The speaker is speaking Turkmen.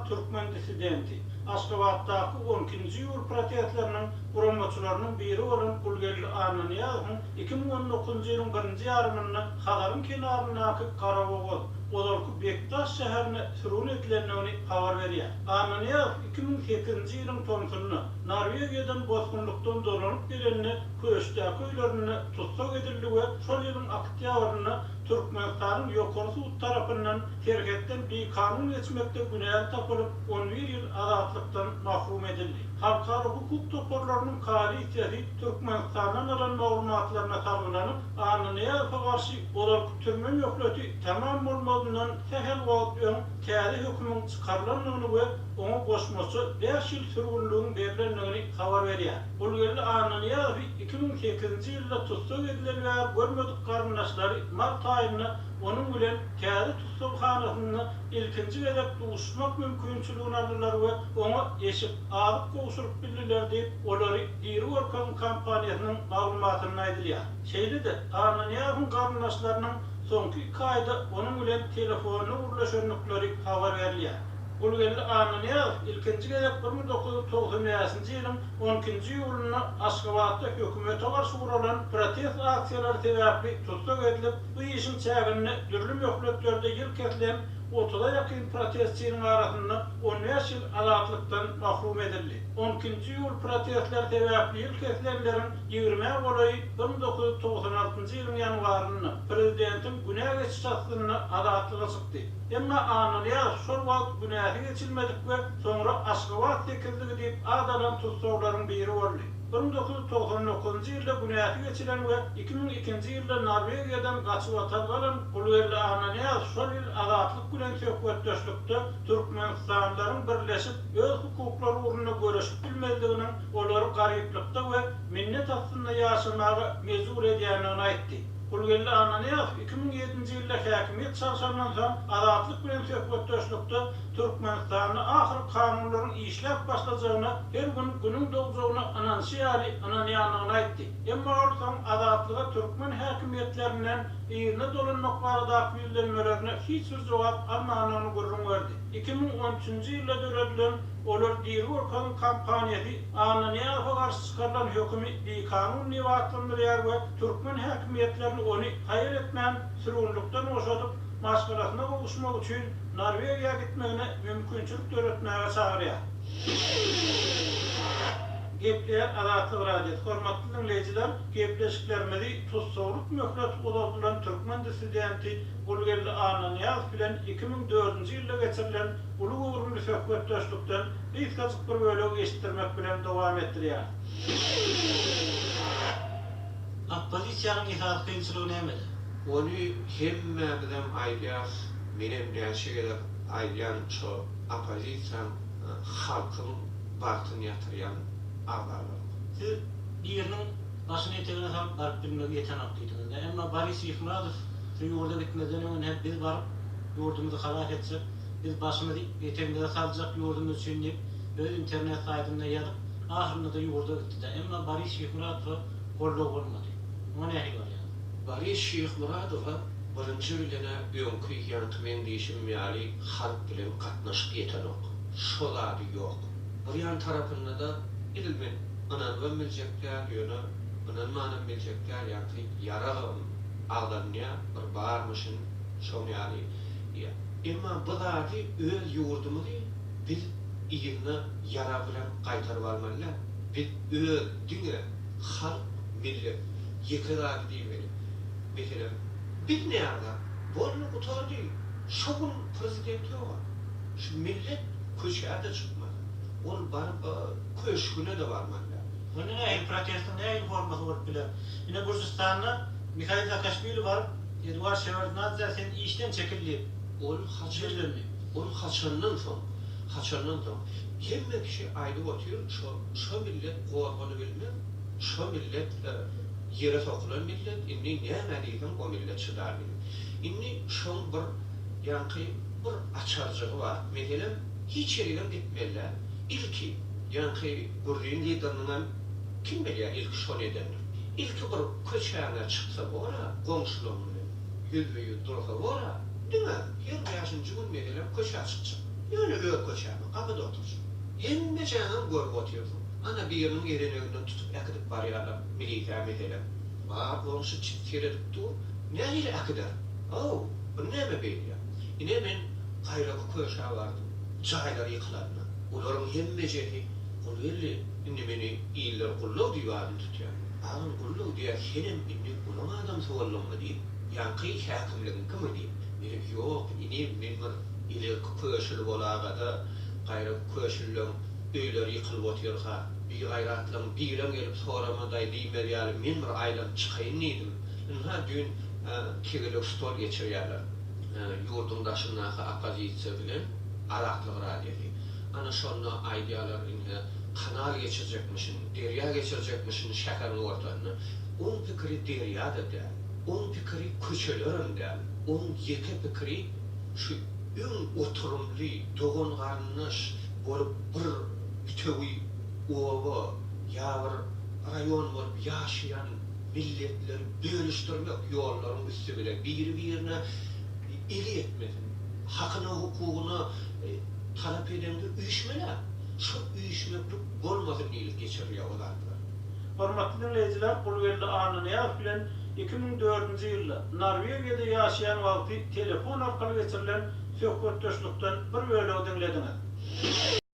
türkmen dissidenti, Aşgabatdaky on ikinji iýul protestleriniň guramaçylarynyň biri bolan Gulgeldi Annanyýazowyň 2019-njy ýylyň birinji ýarymynda Hazaryň kenaryndaky Garabogaz, ozalky Bekdaş şäherine sürgün edilendigini habar berýär. Annanyýazow 2008-nji ýylyň tomsunda Norwegiýadan bosgunlykdan dolanyp gelende Köşkdäki öýlerinde tussag edildi we şol ýylyň oktýabrynda Türkmenistanyň Ýokary sud tarapyndan serhetden bikanun geçmekde günäli tapylyp, on bir ýyl azatlykdan mahrum edildi. Halkara hukuk toparlarynyň koalisiýasy Türkmenistandan alan maglumatlaryna salgylanyp, Annanyýazowa garşy ozalky türme möhleti tamam bolmazyndan sähel wagt öň täze hökümiň çykarylandygyny we oňa goşmaça bäş ýyl sürgünligiň berlendigini habar berýär. Gulgeldi Annanyýazowy 2008-nji ýylda tussag edileli bäri görmedik garyndaşlary mart aýynda onuň bilen täze tussaghanasynda ilkinji gezek duşuşmak mümkinçiligini aldylar we oňa eşik, azyk gowşuryp bildiler diýip, Olary diri görkeziň kampaniýasynyň maglumatynda aýdylýar. Şeýle-de, Annanyýazowyň garyndaşlarynyň soňky iki aýda onuň bilen telefonda gürleşendikleri habar berilýär. Gulgeldi Annanyýazow ilkinji gezek 1995-nji ýylyň on ikinji iýulynda Aşgabatda hökümete garşy guralan protest aksiýalary sebäpli tussag edilip, bu işiň çäginde dürli möhletlerde ýyl kesilen otuza ýakyn protestçiniň arasynda on bäş ýyl azatlykdan mahrum edildi. On ikinji iýul protestleri sebäpli ýyl kesilenleriň ýigrimä golaýy 1996-njy ýylyň ýanwarynda prezidentiň günä geçiş astynda azatlyga çykdy. Emma Annanyýazow şol wagt günäsi geçilmedik we soňra Aşgabat sekizligi diýip at alan tussaglaryň biri boldy. 1999-njy ýylda günäsi geçilen we 2002-nji ýylda Norwegiýadan gaçybatalga alan Gulgeldi Annanyýazow şol ýyl Azatlyk bilen söhbetdeşlikde türkmenistanlylaryň birleşip, öz hukuklary ugrunda göreşip bilmezliginiň olary garyplykda we minnet astynda ýaşamaga mejbur edýändigini aýtdy. Gulgeldi Annanyýazow 2007-nji ýylda häkimiýet çalşandan soň Azatlyk bilen söhbetdeşlikde Türkmenistanda ahyry kanunlaryň işläp başlajagyna her gün günüň dogjagyna ynanyşy ýaly ynanýandygyny aýtdy. Emma ol soň Azatlyga türkmen häkimiýetlerinden yzyna dolanmak baradaky ýüzlenmelerine hiç bir jogap almandygyny gürrüň berdi. 2013-nji ýylda döredilen Olar diri görkeziň kampaniýasy Annanyýazowa garşy çykarylan hökümi bikanun diýip atlandyrýar we türkmen häkimiýetlerini ony haýal etmän sürgünlikden boşadyp, maşgalasyna gowuşmak üçin Norwegiýa gitmegine mümkinçilik döretmäge çagyrýar. Gepleýär Azatlyk Radiosy, Hormatly diňleýjiler, gepleşiklerimizi tussaglyk möhleti uzaldylan türkmen dissidenti Gulgeldi Annanyýazow bilen 2004-nji ýylda geçirilen uly göwrümli söhbetdeşlikden gysgajyk bir bölegi eşitdirmek bilen dowam etdirýäris. Oppozisiýanyň esasy kynçylygy nämede? Ony hemmämizem aýdýas, menem näçe gezek aýdýan şo oppozisiýaň halkyň bagtyny ýatyrýan agzalary. Siz biriniň başyny etegine salyp baryp bilmegi ýetenok diýdiňiz-dä. Emma Boris Şyhmyradow şu ýurda gitmezden öňün hem biz baryp ýurdumyzy halas etjek, biz başymyzy etegimize saljak ýurdumyz üçin diýip öz internet saýtynda ýazyp, ahyrynda-da ýurda gitdi-dä. Emma Boris Şyhmyradowa goldaw bolmady. Muňa nähili garaýaňyz? Boris Şyhmyradowa birinji bilen-ä öňki ýaňky meň diýşim ýaly halk bilen gatnaşyk ýetenok. Şo zady ýok. Bir ýan tarapynda-da edil men ynanybam biljek däl, ýöne ynanmanam biljek däl, ýaňky ýaragam agzalynýar, bir barmyşyn şoň ýaly diýýär. Emma bu zady öz ýurdumyzy biz yzyna ýarag bilen gaýtaryp almaly däl. Biz öz diňe halk, millet ýeke zady diýmeli. Meselem, biz näme boldy gutardy, şo gün prezident ýoga. Şu millet köçä-de çykmasa, ol baryp köşgüne-de barmaly däl. Onda nähili protestiň nähili formasy bolup biler? Ine Gürjüstanda Mihail Saakaşwili baryp Eduard Şewardnadze sen işden çekil diýip Ol haçan ýüzlendi. Ol haçandan soň, haçandan soň hemme kişi aýdyp otyr şo şo millet gozganybilmez, şo millet ýere sokulan millet, indi näme diýseň o millet çydar diýip. Indi şoň bir ýaňky bir açarjygy bar, meselem hiç ýerigem gitmeli däl, ilki ýaňky gürrüň lideriniňem kim bilýär ilki şony edendir. Ilki bir köçäňe çyksa bor-a, goňşularyň bilen ýüzbe-ýüz dursa bor-a, diňe her bäşinji gün meselem köçä çykjak. Ýöne öz köçäme, gapyda oturjak. Hemmejäňem görüp otyrsyň. Ana biriniň ezeneginden tutup äkidip barýarlar, milisiýa meselem. Bar goňşy çit seredip dur, nähili äkider? Haw, bu näme beýle? Ine men gaýraky köşä bardym, jaýlar ýykylanda. Olaryň hemmejesi Gulgeldi, indi meni iller Gullow diýip adyny tutýar. Agam Gullow diýýär, senem indi olaň adamsy bolduňmy diýip, ýaňky häkimligiňkimi diýip. Menem ýok, inim, men bir ilerki köşüli bolagada, gaýraky köşülileň öýleri ýykylyp otyrka, bigaýratlaň birem gelip soramadaý diýmez ýaly men bir aýlanyp çykaýyn diýdim. Ynha düýn tegelek stol geçirýärler. Ýurduň daşyndaky oppozisiýa bilen Azatlyk radiosy. Ana şonda aýdýarlar ine kanal geçirjekmişin, derýa geçirjekmişin şäheriň ortasynda. Oň pikiri derýa-da däl. Oň pikiri köçelerem däl. Oň ýeke pikiri şu öň oturymly, dogan-garyndaş bolup bir bütewi oba ýa bir raýon bolup ýaşaýan milletleri bölüşdirmek ýollaryň üsti bilen biri-birine eli ýetmesin, hakyna-hukugyna talap edeňde üýşmel-ä. Şol üýşmeklik bolmasyn diýlip geçirilýär o zatlar. Hormatly diňleýjiler, Gulgeldi Annanyýazow bilen 2004-nji ýylda Norwegiýada ýaşaýan wagty telefon arkaly geçirilen söhbetdeşlikden bir bölegi diňlediňiz.